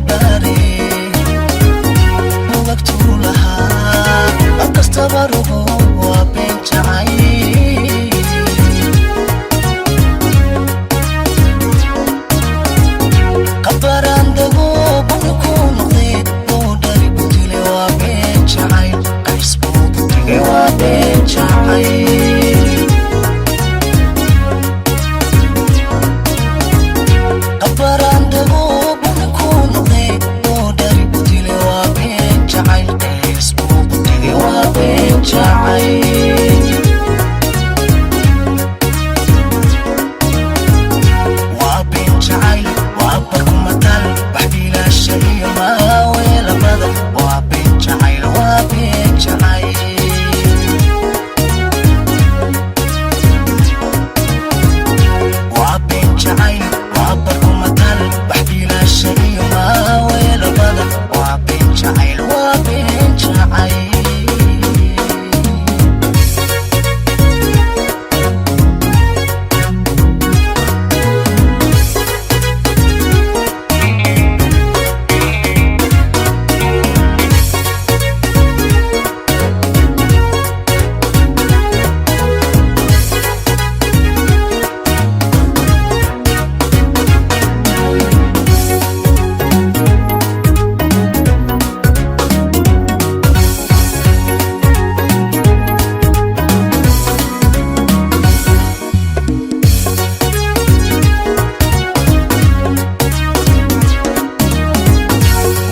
Baare bugagtuu lahaa markastaba rugo waa been jacayl. Kabarandago buni ku noqday boodhari budile waa been jacayl, qays buu budigay waa been jacayl. Kabarandago buni ku noqday boodhari budile waa been jacayl, qays buu budigay waa been jacayl. Waa been jacayl, waa barkumatal wax biilaasha iyo maaweelabada. Waa been jacayl, waa been jacayl. Waa been jacayl, waa barkumatal wax biilaasha iyo maaweelabada. Waa been jacayl, waa been jacayl.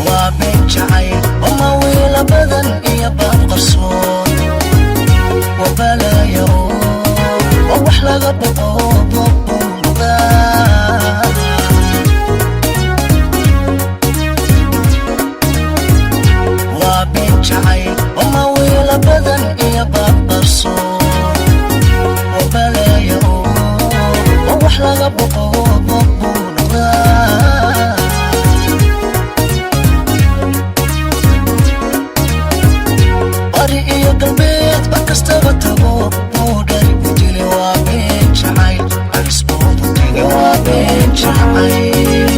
Waa been jacayl oma wiila badan iyo baab qarsoon, waa balaayo oo wax laga boqo bobbuu noqdaa. Waa been jacayl oma wiila badan iyo baab qarsoon, waa balaayo oo wax laga boqo bobbuu noqdaa. Bari iyo galbeed bar kastaba tago boodhari budile waa been jacayl, halis buu budigay waa been jacayl.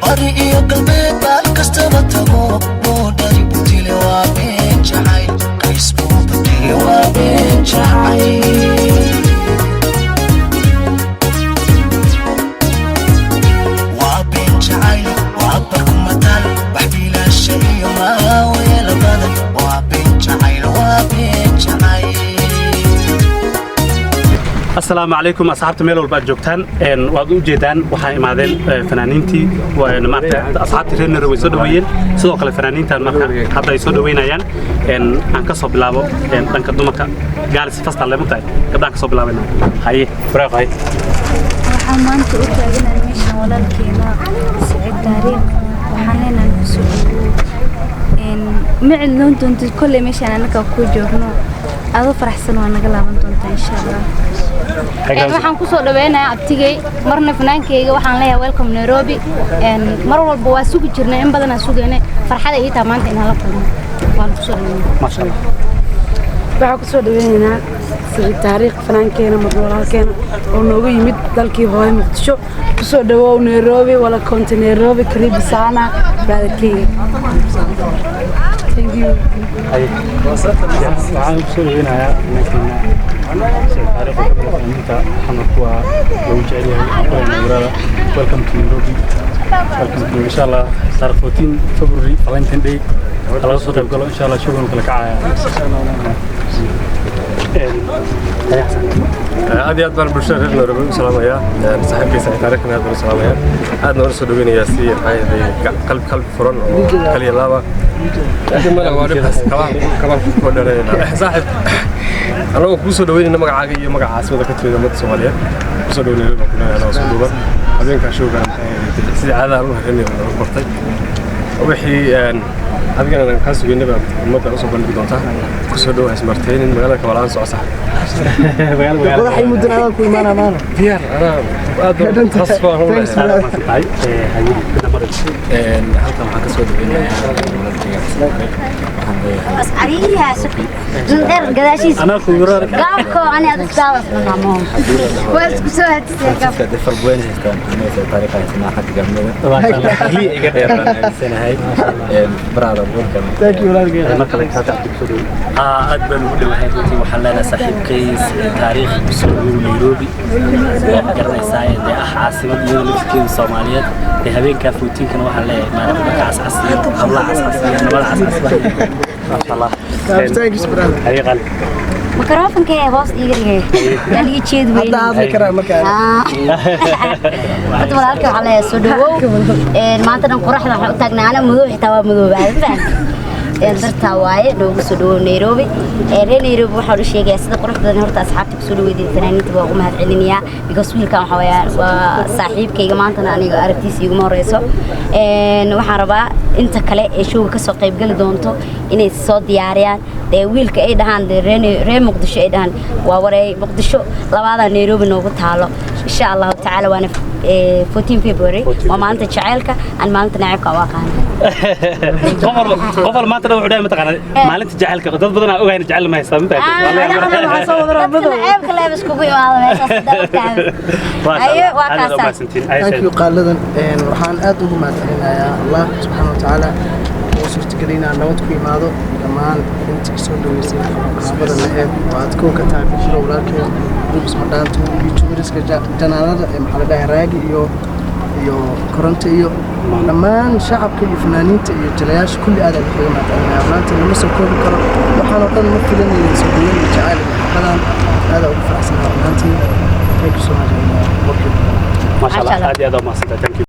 Bari iyo galbeed bar kastaba tago boodhari budile waa been jacayl, qays buu budigay waa been jacayl. Waa been jacayl, waa barkumatal wax biilaasha iyo maaweela badan. Waa been jacayl, waa been jacayl. Asalaamu calaykum asxaabta, meel walba aad joogtaan. Waad u jeedaan, waxaa imaadeen fanaaniintii maarata. Asxaabtii reer Nairobi way soo dhaweeyeen, sidoo kale fanaaniintan marka hadda ay soo dhaweynayaan. Aan ka soo bilaabo dhanka dumarka gaalis fasta le mugtahay, gabdhaan ka soo bilaabayna. Haye Buraaq, haye. Waxaan maanta u taaganahay meeshan walaalkeena Siciid Taariikh. Waxaan leenahay kusoo dhawow, ma cidloon doontid kolley meeshaan annaga kuu joogno, adoo faraxsan waa naga laaban doontaa insha Allah. Waxaan kusoo dhaweynayaa abtigey marna fanaankeyga. Waxaan leeyahay welcome Nairobi. Mar walba waa sugi jirnay, in badanaa sugaynay. Farxada ii taa maanta inaan la kulmo, waan kusoo dhaweynaya. Maasha Allah. Waxaa kusoo dhaweynaynaa Siciid Taariikh, fanaankeena marna walaalkeena oo noogu yimid dalkii hooyo Muqdisho. Kusoo dhawow Nairobi, welcome to Nairobi, karibu sana brotherkeyga, thank you. Waxaan kusoo dhaweynayaa fanaankeenna Siciid Taariikh oo kamid ah fanaaniinta Xamar kuwa lagu jecel yahay. Waxaan ku leenahay brother, welcome to Nairobi, welcome to, insha Allah, taarikh 14 February, Valentine Day, ha laga soo qayb galo insha Allah. Showgan kala kacaya. Haye Xasan. Aad iyo aad baan bulshada reer Nairobi u salaamayaa, saaxiibkay Siciid Taariikhna aad baan u salaamayaa, aadna waan soo dhaweynayaa si maxaa yeelay qalbi qalbi furan oo kaliya laaba kabaan ku dheereynaa. Saaxiib, anagoo kuu soo dhaweynayna magacaaga iyo magaca caasimada ka timid ummadda Soomaaliyeed, kusoo dhaweynay Nairobi baan ku leeyahay. Anagoo isku duuban habeenkaa showgan sidii caadada aan u hareynay nagu bartay wixii Adigana aan kaa sugeynay baa ummadda usoo bandhigi doontaa. Kusoo dhow, haismartaynin, magaalada kabalaan soco sax. Qodaxay muddan adaan ku imaanaa maana. Diyaar, anaa aad baan khas baan u leeyahay. Tahay haye namar. Halkan waxaan kasoo dhaweynayaa walaalkayga Xasan Taariikh. Waxaan leeyahay Ascariya dheer gadaashiisa. Anaa kugu Gaabko ani aad isgaabas namo waa isku soo hatisay gaab. Francisca de Falbuena haystaan, aniga Saciid Taariikh haysanaa xagga gabnada keliya iga dheer baan aaminsanahay. Brother, welcome. Thank you, walaalkay. Mar kale kaa tacti kusoo dhaweey. Aad baan ugu dhowahay runtii. Waxaan leenahay saaxiibkay Taariikh, kusoo dhawow Nairobi. Waa garanaysaa dee ah caasimad iyada laftirkeeda Soomaaliyeed. Dee habeenkaa 14-kana waxaan leeyahay maaragta dadka cascasiyo, hablaha cascasiyo, nabada cascasba. Maasha Allah. Thank you, brother. Haye qaali. Mikrofonka ee hoos iiga dhigay yaa liga jeed weyn. Hadda hadli karaa markaa. Horta walaalkay waxaa leeyahay soo dhawow. Maanta dhan qoraxda waxaan u taagnaa, ana madow xitaa waa madoobaada, ma fahamtay? Dartaa waaye noogu soo dhawow Nairobi. Reer Nairobi waxaan u sheegayaa sida qurux badan horta asxaabta kusoo dhaweydeen, fanaaniinta waa ugu mahad celinayaa, because wiilkan waxaa weeyaan waa saaxiibkayga, maantana aniga aragtiisa iguma horeyso. Waxaan rabaa inta kale ee showga kasoo qaybgali doonto inay soo diyaariyaan. Dee wiilka ay dhahaan dee reer Muqdisho ay dhahaan waa wareey Muqdisho labaadaa Nairobi noogu taalo, insha Allahu tacaala. Waana 14 February, waa maalinta jaceylka aan maalinta naceebka u aqaana. Qof walba maanta dhan wuxuu dhahay mataqaanaa maalinta jacaylka. Dad badan aa ogayn jacayl ma haystaa, ma Dadka naceebka leeb iskugu imaado meeshaas haddaa ogtahay. Ayo, waa kaasaa. Thank you, qaaladan. Waxaan aad ugu mahadcelinayaa Allah subxaana wa tacaala oo suurtageliyay inaan nabad ku imaado. Dhammaan intii soo dhaweysay qaabada laheed oo aad kow ka tahay Bishiro walaalkeen, Rubis Madhaanto, youtuberska janaalada ee maxaa la dhahay Raagi iyo Koronto iyo dhammaan shacabka iyo fanaaniinta iyo jilayaasha kulli aad aan kaga mahadcelinayaa. Maanta lama soo koobi karo waxaan oo dhan, ma filanaynin soo dhaweyn iyo jacayl iyo maxabadan. Aad aan ugu faraxsanahay dhammaantiin. Thank you so much. Maasha Allah, aad iyo aad aa umahadsantahay. Thank you.